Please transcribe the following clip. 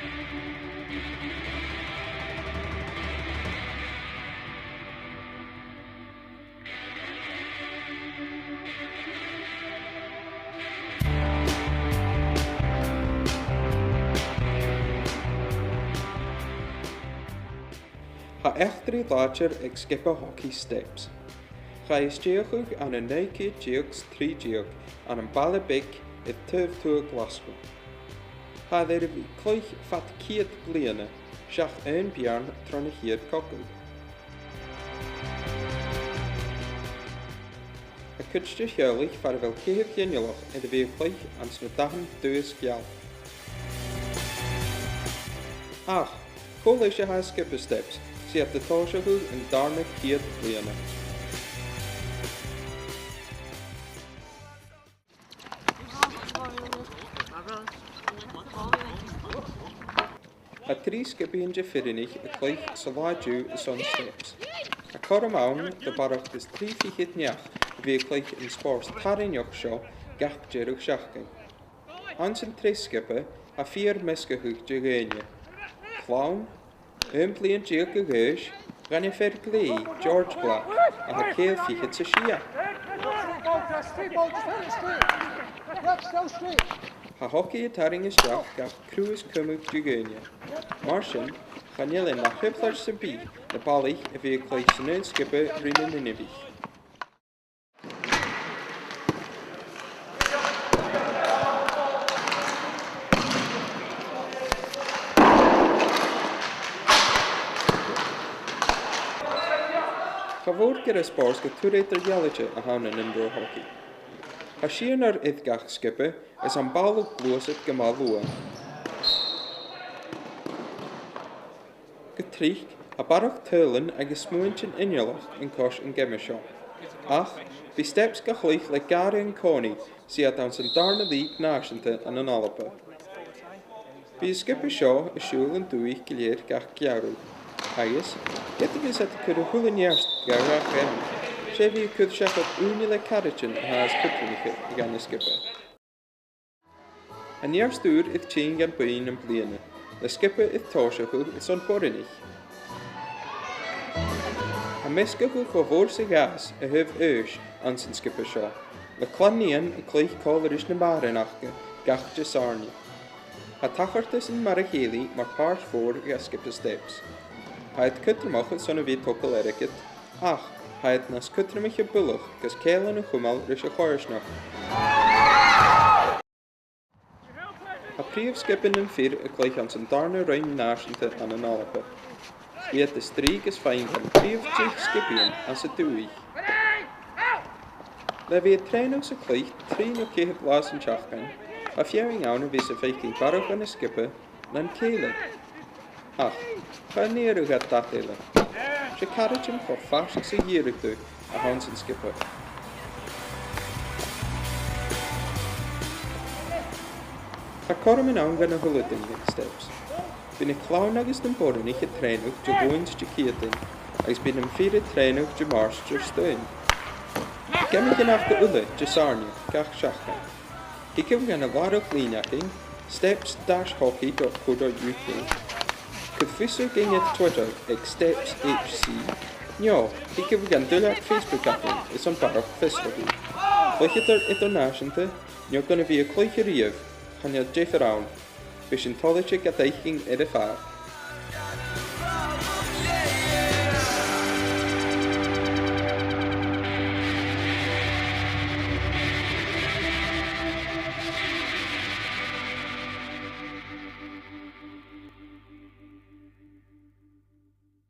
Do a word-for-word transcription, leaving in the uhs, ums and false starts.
Tha eachdraidh làidir aig sgioba hocaidh Steps. Chaidh a stèidheachadh ann an naoi ceud deug 's trì deug ann am baile beag air taobh tuath Ghlaschu. Tha iad air a bhith a' cluich fad ceud bliadhna, seach aon bheàrn tron a' Chiad Chogadh. Tha cuid de theaghlaichean far a bheil ceithir ginealach air a bhith a' cluich anns na dathan dubh is geal. Ach, cò leis a tha sgioba Steps, 's iad a' tòiseachadh an dàrna ceud bliadhna? Tha trì sgiobaidhean de fhireannaich a' cluich san latha an-diugh airson Steps. Tha cothrom ann do bharrachd is trì fichead neach a bhith a' cluich an spòrs tarraingeach seo gach deireadh-seachdain. Anns an treas sgioba, tha fìor mheasgachadh de dhaoine. Clann, aon bliadhna deug a dh'aois, dhan a' pheathraiche, George Black, a tha ceithir fichead 's a sia. Tha hocaidh a' tarraing a-steach gach cruth is cumadh de dhaoine. Mar sin, chan eil e na h-ìobairt sam bith na balaich a bhith a' cluich san aon sgioba ri na n-inbhich. Cha mhòr gur e spòrs gu tur eadar-dhealaichte a th' ann an imreoir hocaidh. Tha sìon air gach sgioba is am ball a' gluasad gu math luath. Gu tric, tha barrachd tadhlan agus smuaintean innleachd an cois a' gheama seo. Ach, bidh Steps ga chluich le gàire-an-còmhnaidh 's iad anns an dàrna lìog nàiseanta ann an Alba. Bidh an sgioba seo a' siubhal an dùthaich gu lèir gach geamhradh, agus ged a bhios iad a' cur a h-uile neart dha gach geama, 's e bhith a' cur seachad ùine le caraidean a tha as cudromaiche dhan an sgioba. An neart ùr air tighinn dhan bhuidheann am-bliadhna, le sgioba air tòiseachadh airson boireannaich. Tha measgachadh cho mòr 's a ghabhas a thaobh aois anns an sgioba seo, le clann-nighean a' cluich còmhla ris na màthraichean aca gach Disathairne. Tha tachartasan mar a chèilidh mar phàirt mhòr dha sgioba Steps. Tha iad cudromach airson a bhith a' togail airgead, ach tha iad nas cudromaiche buileach gus ceangal a chumail ris a' choimhearsnachd. Tha prìomh sgioba nam fir a' cluich anns an dàrna roinn nàiseanta ann an Alba. Bidh iad a' strì gus faighinn dhan prìomh deich sgiobaidhean às an dùthaich. Le bhith a' trèanadh 's a' cluich trì no ceithir latha san t-seachdain, tha feadhainn ann a bhios a' faicinn barrachd dhen sgioba nan cèile. Ach, chan iarradh iad dad eile. 'S e caraidean cho faisg 's a dh'iarradh tu a th' anns an sgioba. Tha cothroman ann dhan a h-uile duine aig Steps. Bidh na clann agus nam boireannaich a' trèanadh Diluain Diciadain, agus bidh nam fir a' trèanadh Dimàirt Diardaoin. Geamaichean aca uile Disathairne gach seachdain. Thigibh dhan an làrach-lìn againn, steps dash hockey dot co dot U K. Cuiribh fios thugainn air Twitter aig Steps H C, no thigibh dhan duilleag Facebook againn airson barrachd fiosrachaidh. Cluicheadair eadar-nàiseanta, no gun a bhith a' cluich a-riamh, chan eil diofar ann. Bidh sinn toilichte gad fhaicinn air a' phàirc.